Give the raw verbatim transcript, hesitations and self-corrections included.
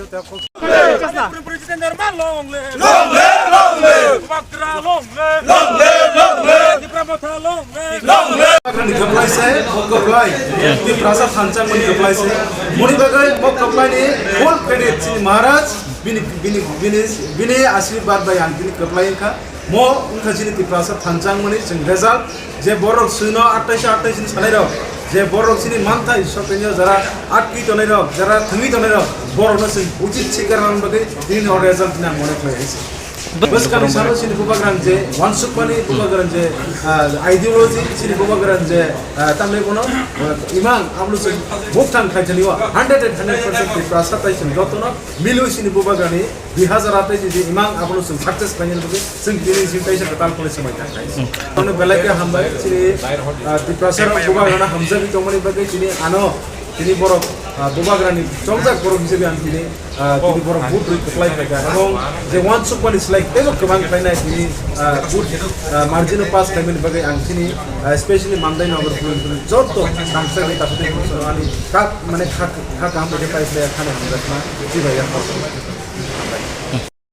Long live, long live. Long live, long live. Long live, long live. Tipra Motha long live. Long live. Ni kwplai se, mo kwplai. Tiprasa thansa mo kwplai se. Moni bagwi mo kwplai ni full credit chini Maharaj, bini, bini, bini, bini ashirbad bai ang bini kwplai wngkha. Mo wngkha chini Tiprasa thansa mani chwng result. Je borok swino attaisho attaisho ni sanai rok, je borok chini manthai sokenyo jara atki tonai rok, jara thangwi tonai rok, borok no chwng uchit sikar rang bagwi tini o result nang mone khlai hai se. Bwskang ni salo chini bubagrang je wansukmani bubagrang je, ah, ideology chini bubagrang je, ah, tamle bono, ah, imang ablo chwng bukthang khaijani o hundred and hundred percent Tiprasa tai chwng jotono Milo sini bubagrani dui hazar atai jodi imang abono chwng success khlaina bagwi chwng tini chwng kaisa kwtal phone swmai tang khai. Ano belai khe hambai chini, ah, Tiprasa rok bubagrana hamjagwi tongmani bagwi chini ano tini borok, ah, bubagrani chongjak borok hisabe ang tini, ah, tini borok vote rwi kwplai phaikha. Ebong je wansukmani slai teibo kwbang khlainai tini, ah, vote, ah, margin o pass khlaimani bagwi ang chini, ah, especially Mandai Nagar Police joto rangchakni takhuk ani kak mane kha kha kaham bai khe paiphlaiya khani hamjakma chibai ya.